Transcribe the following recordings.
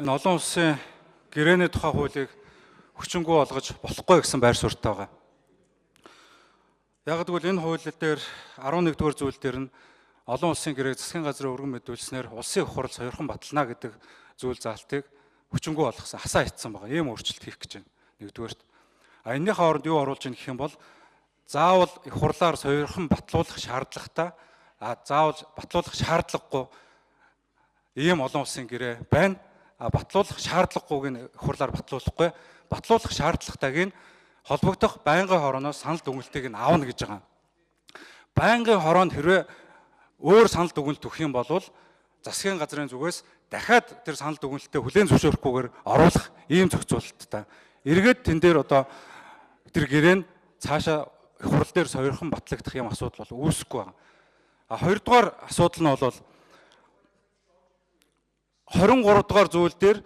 Энэ олон улсын гэрээний тухай хуулийг хүчингүй болгож болохгүй гэсэн байр суурьтай байгаа. Яг гэвэл энэ хууль дээр 11-р зүйл дээр нь олон улсын гэрээг засгийн газрын өргөн мэдүүлснээр улсын их хурал сойрхон батална гэдэг зүйл заалтыг хүчингүй болгосон, хасаа итсэн байгаа. Ийм өөрчлөлт хийх гэж байна. Нэгдүгээрт. А энэнийхээ оронд юу оруулж ийн гэх юм бол заавал их хурлаар сойрхон батлуулах шаардлагатай, а заавал батлуулах шаардлагагүй ийм олон улсын гэрээ байна. А батлуулах шаардлагагүйг нь их хурлаар батлуулахгүй, батлуулах шаардлагатайг нь холбогдох байнгын хорооноос санал дүгнэлтийг нь авна гэж байгаа. Байнгын хороонд хэрвээ өөр санал дүгнэлт өгөх юм бол засгийн газрын зүгээс дахиад тэр санал дүгнэлтээ хүлээн зөвшөөрөхгүйгээр оруулах ийм зохицуулалттай. Эргээд тэн дээр одоо тэр гэрээ нь цаашаа их хурал дээр сойрхон батлагдах юм асуудал бол үүсэхгүй байгаа. А хоёрдугаар асуудал нь бол 23 дугаар зүйл дээр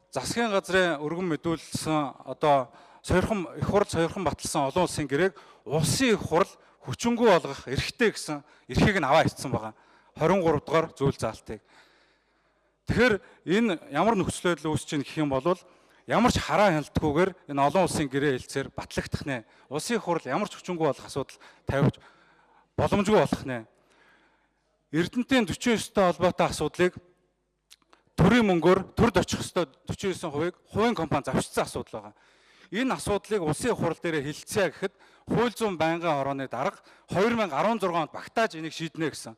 засгийн газрын өргөн мэдүүлсэн одоо сойрхон их хурал сойрхон баталсан олон улсын гэрээг улсын их хурал хүчингүй болгох эрхтэй гэсэн эрхийг нь аваа ицсэн байгаа. 23 дугаар зүйл заалтыг. Тэгэхээр энэ ямар нөхцөл байдал үүсэж байна гэх юм бол ямар ч хараа хяналтгүйгээр энэ олон улсын гэрээ хэлцээр батлагдах нэ. Улсын их хурал ямар ч хүчингүй болох асуудал тавьж боломжгүй болох нэ. Эрдэнтийн 49-тэй холбоотой асуудлыг төрийн мөнгөөр төрд очих ёстой 49%-ийг хувийн компани завшсан асуудал байгаа. Энэ асуудлыг улсын их хурал дээр хэлцээ гэхэд хууль зүйн байнгын хорооны дарга 2016 онд багтааж энийг шийднэ гэсэн.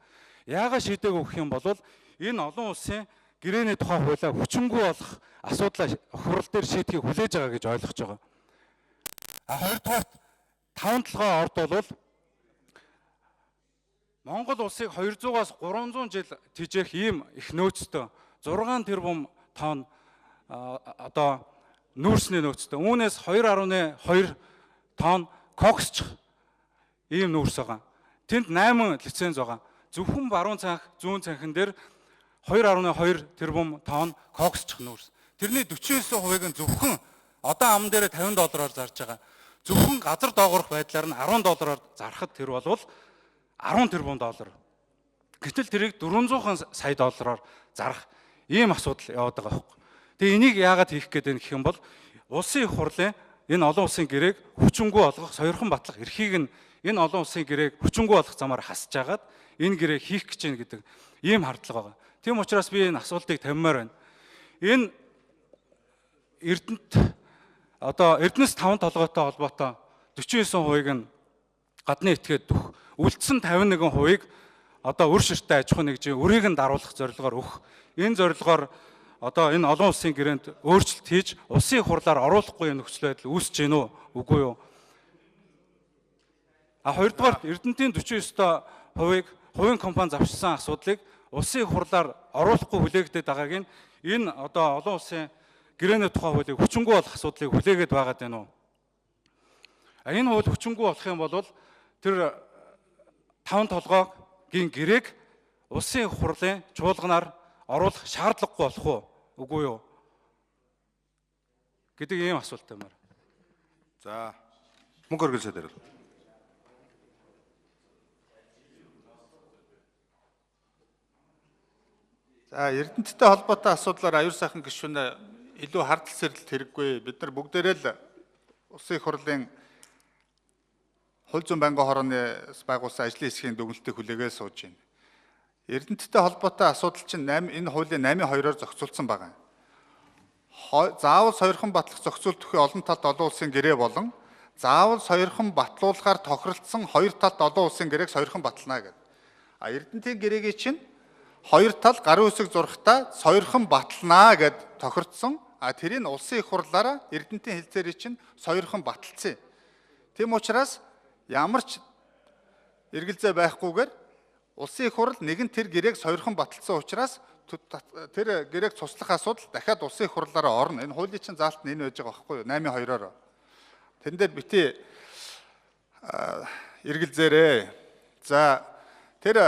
Яагаад шийдээгүй гэх юм бол энэ олон улсын гэрээний тухай хуулиа хүчингүй болох асуудлаа хурал дээр шийдэхийг хүлээж байгаа гэж ойлгож байгаа. А хоёрдугаарт таван толгой орд бол Монгол улсыг 200-аас 300 жил тижээх ийм их нөөцтэй 6 тэрбум тонн одоо нүүрсний нөөцтэй. Үүнээс 2.2 тонн коксчих ийм нүүрс байгаа. Тэнд 8 лиценз байгаа. Зөвхөн баруун цанх, зүүн цанхан дээр 2.2 тэрбум тонн коксчих нүүрс. Тэрний 49%-ыг нь зөвхөн одоо ам дээр 50 доллараар зарж байгаа. Зөвхөн газар доогоорох байдлаар нь 10 доллараар зархад тэр бол 10 тэрбум доллар. Гэтэл тэрийг 400 сая доллараар зарах ийм асуудал яваад байгаа байхгүй. Тэгээ энийг яагаад хийх гээд байна гэх юм бол улсын их хурлын энэ олон улсын гэрээг хүчингүй болгох, сойрхон батлах эрхийг нь энэ олон улсын гэрээг хүчингүй болгох замаар хасж агаад энэ гэрээг хийх гэж байна гэдэг ийм хардлага байгаа. Тийм учраас би энэ асуултыг тавьмаар байна. Энэ Эрдэнэт одоо Эрдэнэс 5 толгойтой холбоотой 49%-ыг нь гадны этгээд дөх, үлдсэн 51%-ыг одоо өр ширтээ аж ахуйн нэгжийн өрийг нь даруулах зорилгоор өгөх. Энэ зорилгоор одоо энэ олон улсын гэрээнд өөрчлөлт хийж улсын их хурлаар оруулахгүй нөхцөл байдал үүсэж гин үү, үгүй юу? А хоёрдугаар Эрдэнтийн 49%-ыг хувийн компани завшсан асуудлыг улсын их хурлаар оруулахгүй хүлээгдээд байгааг нь энэ одоо олон улсын гэрээний тухай хуулийг хүчингүй болох асуудлыг хүлээгээд байгаад байна уу? А энэ хууль хүчингүй болох юм бол тэр таван толгойн гэрээг улсын их хурлын чуулганаар оруулах шаардлагагүй болох уу, үгүй юу гэдэг ийм асуулт тавьмаар. За, мөнгө өргөлсөд ирэл. За, Эрдэнэттэй холбоотой асуудлаар аюул сайхан гишүүн илүү хардл сэрэлт хэрэггүй. Бид нар бүгдээрээ л улсын их хурлын хууль зүйн байнгын хорооны байгуулсан ажлын хэсгийн дүгнэлтийг хүлээгээд сууж байна. Эрдэнэттэй холбоотой асуудал чинь 8 энэ хуулийн 8.2-оор зохицуулсан байгаа. Заавал сойрхон батлах зохицуулт төхөө олон талд олон улсын гэрээ болон заавал сойрхон батлуулахаар тохиролцсон хоёр талд олон улсын гэрээг сойрхон батлана гэдэг. А Эрдэнэтийн гэрээгийн чинь хоёр тал гарын үсэг зурхтаа сойрхон баталнаа гэд тохирцсон. А тэрийг улсын их хурлаараа Эрдэнэтийн хэлцээрийн чинь сойрхон баталсан. Тийм учраас ямар ч эргэлзээ байхгүйгээр улсын их хурал нэгэн тэр гэрээг сойрхон баталсан учраас тэр гэрээг цуслах асуудал дахиад улсын их хурлаараа орно. Энэ хуулийн чинь заалт нь энэ байж байгаа байхгүй юу? 8.2-оор. Тэн дээр бити эргэлзээрээ. За, тэр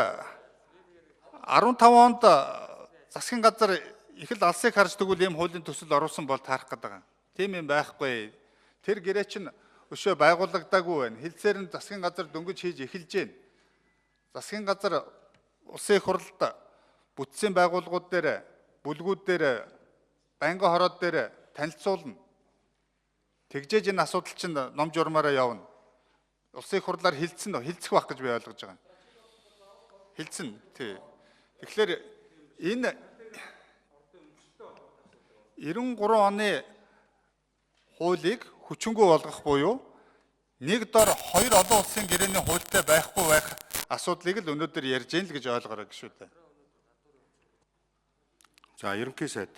15 онд засгийн газар их л алсыг харж тэгвэл ийм хуулийн төсөл оруулсан бол таарах гэдэг байгаа. Тийм юм байхгүй. Тэр гэрээ чинь өшөө байгуулагдаагүй байна. Хилцээр нь засгийн газар дөнгөж хийж эхэлж байна. Засгийн газар улсын их хурлд бүтцийн байгууллагууд дээр бүлгүүд дээр байнгын хороод дээр танилцуулна. Тэгжээж энэ асуудал чинь ном журмаараа явна. Улсын их хурлаар хилцэн хилцэх байх гэж би ойлгож байгаа. Хилцэн тий. Тэгэхээр энэ 93 оны хуулийг хүчингүй болгох буюу нэг дор хоёр олон улсын гэрээний хуультай байхгүй байх асуудлыг л өнөөдөр ярьж гин л гэж ойлгоорой гişүү дээ. За, ерөнхий сайд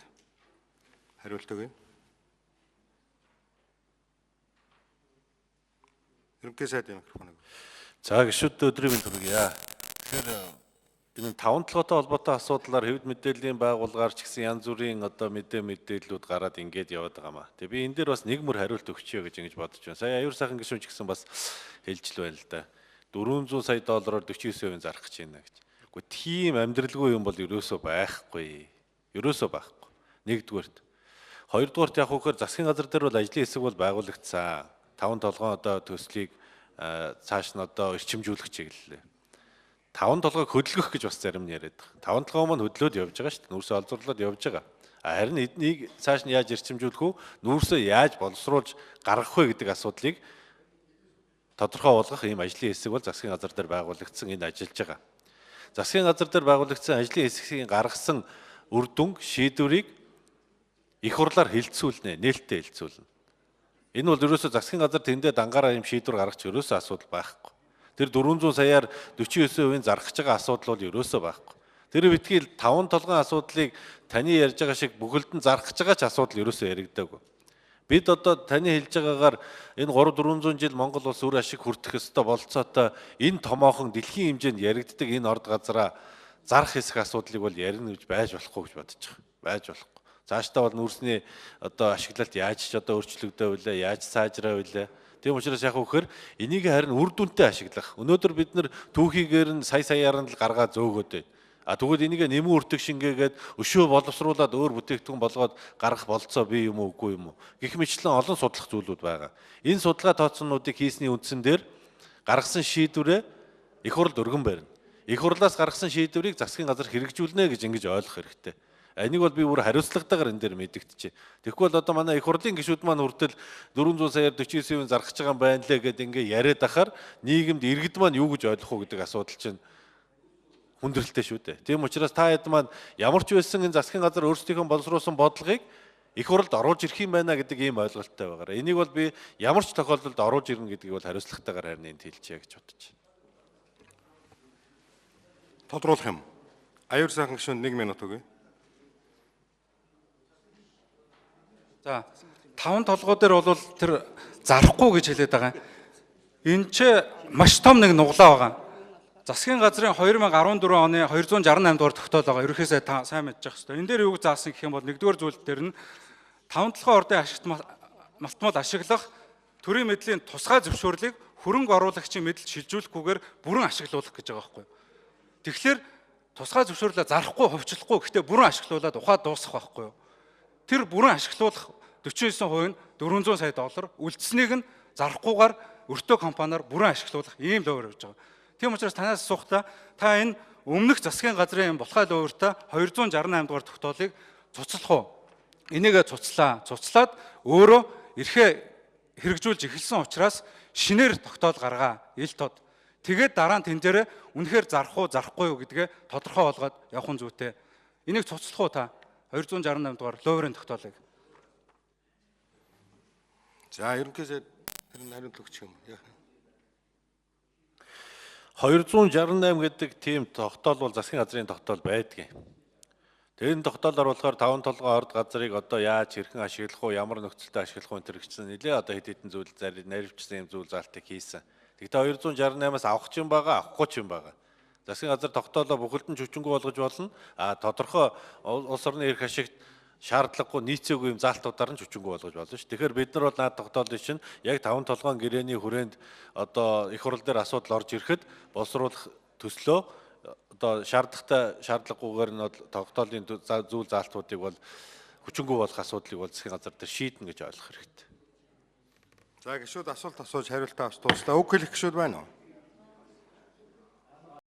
хариулт өгье. Ерөнхий сайдын микрофоныг. За, гишүүдтэй өдрийн мэнд хүргье. Тэгэхээр энэ таван толгойтой холбоотой асуудлаар хэвд мэдээллийн байгууллагаар ч гэсэн янз бүрийн одоо мэдээллүүд гараад ингээд яваад байгаа маа. Тэгээ би энэ дээр бас нэг мөр хариулт өгчье гэж ингэж бодож байна. Сая аюур сайхан гишүүн ч гэсэн бас хэлж л байна л да. 400 сая доллараар 49% зарах гэж байна гэж. Гэхдээ тийм амьдралгүй юм бол ерөөсөө байхгүй. Ерөөсөө байхгүй. Нэгдүгээрт. Хоёрдугаарт яг үхээр засгийн газар дээр бол ажлын хэсэг бол байгуулагдсан. Таван толгойн одоо төслийг цааш нь одоо эрчимжүүлэх чиглэлээ. Таван толгойг хөдөлгөх гэж бас зарим нь яриад байгаа. Таван толгой маань хөдлөөд явж байгаа шүү дээ. Нүүрсээ олзуурлаад явж байгаа. Харин эднийг цааш нь яаж эрчимжүүлэх үү? Нүүрсээ яаж боловсруулж гаргах вэ гэдэг асуудлыг тодорхой болгох ийм ажлын хэсэг бол засгийн газар дээр байгуулагдсан, энэ ажиллаж байгаа. Засгийн газар дээр байгуулагдсан ажлын хэсгийн гаргасан үр дүн шийдвэрийг их хурлаар хилцүүлнэ, нээлттэй хилцүүлнэ. Энэ бол ерөөсөө засгийн газар тэндээ дангаараа юм шийдвэр гаргах ерөөсөө асуудал байхгүй. Тэр 400 саяар 49% зарах гэж байгаа асуудал бол ерөөсөө байхгүй. Тэр битгий таван толгойн асуудлыг таны ярьж байгаа шиг бүхэлд нь зарах гэж байгаа ч асуудал ерөөсөө яригдаагүй. Бид одоо таны хэлж байгаагаар энэ 3 400 жил Монгол улс үр ашиг хүртэх ёстой болцоотой энэ томоохон дэлхийн хэмжээнд яригддаг энэ орд газраа зарах хэсэг асуудлыг бол ярина гэж байж болохгүй гэж бодож байгаа. Байж болохгүй. Цаашдаа бол нүүрсний одоо ашиглалт яаж ч одоо өөрчлөгдөө вүлээ, яаж сайжраа вүлээ. Тийм учраас яг үхээр энийг харин үр дүнтэй ашиглах. Өнөөдөр бид нар түүхийгээр нь сая саяар нь л гаргаа зөөгөөд байна. А тэгвэл энийг нэмэн үртэг шингээгээд өшөө боловсруулад өөр бүтээгдэхүүн болгоод гаргах болцоо бий юм уу үгүй юм уу? Гэх мэтлэн олон судлах зүйлүүд байгаа. Энэ судалгаа тооцоонуудыг хийсний үндсэн дээр гаргасан шийдвэрээ их хурлд өргөн барина. Их хурлаас гаргасан шийдвэрийг засгийн газар хэрэгжүүлнэ гэж ингэж ойлгох хэрэгтэй. Энийг бол би бүр хариуцлагатайгаар энэ дээр мэдэгдчихэ. Тэгэхгүй бол одоо манай их хурлын гишүүд маань хүртэл 400 саяар 49% зарах гэж байгаа юм байна лээ гэдээ ингээ яриад ахаар нийгэмд иргэд маань юу гэж ойлгох уу гэдэг асуудал чинь хүндрэлтэй шүү дээ. Тийм учраас та хэд маань ямар ч байсан энэ засгийн газар өөрсдийнхөө боловсруулсан бодлогыг их хурлд оруулж ирэх юм байна гэдэг ийм ойлголттой байгаарай. Энийг бол би ямар ч тохиолдолд оруулж ирнэ гэдгийг бол хариуцлагатайгаар харин энд хэлчихье гэж бодож байна. Тодруулах юм. Аюур сайхан гишүүнд 1 минут өгье. За, таван толгой дээр бол тэр зарахгүй гэж хэлээд байгаа. Энд ч маш том нэг нуглаа байгаа. Засгийн газрын 2014 оны 268 дугаар тогтоол байгаа. Ерөнхий сайд та сайн мэдчих хэвээр. Энэ дээр юу заасан гэх юм бол нэгдүгээр зүйл дээр нь таван толгой ордын ашигт малтмал ашиглах төрийн мэдлийн тусгай зөвшөөрлийг хөрөнгө оруулагчийн мэдэлд шилжүүлэхгүйгээр бүрэн ашиглуулах гэж байгаа байхгүй юу. Тэгэхээр тусгай зөвшөөрлөө зарахгүй, хувьчлахгүй гэхдээ бүрэн ашиглуулад ухаад дуусгах байхгүй юу. Тэр бүрэн ашиглуулах 49% нь 400 сая доллар, үлдсэнийг нь зарахгүйгээр өртөө компаниар бүрэн ашиглуулах ийм луур явж байгаа. Тийм учраас танаас асуухдаа та энэ өмнөх засгийн газрын булхай лууртаа 268 дугаар тогтоолыг цуцлах уу? Энийгээ цуцлаа. Цуцлаад өөрөө эрхээ хэрэгжүүлж эхэлсэн учраас шинээр тогтоол гаргаа ил тод. Тэгээд дараа нь тэн дээрээ үнэхээр зарах уу, зарахгүй юу гэдгээ тодорхой болгоод явах нь зүйтэй. Энийг цуцлах уу та? 268 дугаар луурын тогтоолыг. За, ерөнхий сайд тэр хариулт өгчих юм. Яах вэ? 268 гэдэг тийм тогтоол бол засгийн газрын тогтоол байдгийн. Тэр энэ тогтоолоор болохоор таван толгой орд газрыг одоо яаж хэрхэн ашиглах уу, ямар нөхцөлдөө ашиглах уу энэ төр гэсэн нэлээ одоо хэд хэдэн зүйл зарим наривчсан юм зүйл заалтыг хийсэн. Тэгтээ 268-аас авах ч юм байгаа, авахгүй ч юм байгаа. Засгийн газар тогтоолоо бүхэлд нь хүчингүй болгож болно. А тодорхой улс орны эрх ашигт шаардлагагүй нийцээгүй юм заалтуудаар нь хүчингүй болгож болно шүү. Тэгэхээр бид нар бол наад тогтоолын чинь яг таван толгойн гэрээний хүрээнд одоо их хурл дээр асуудал орж ирэхэд боловсруулах төслөө одоо шаардлагатай шаардлагагүйгээр нь тогтоолын зүйл заалтуудыг бол хүчингүй болох асуудлыг бол засгийн газар дээр шийднэ гэж ойлгох хэрэгтэй. За, гишүүд асуулт асууж хариултаа авч дууслаа. Үг хэлэх гишүүд байна уу?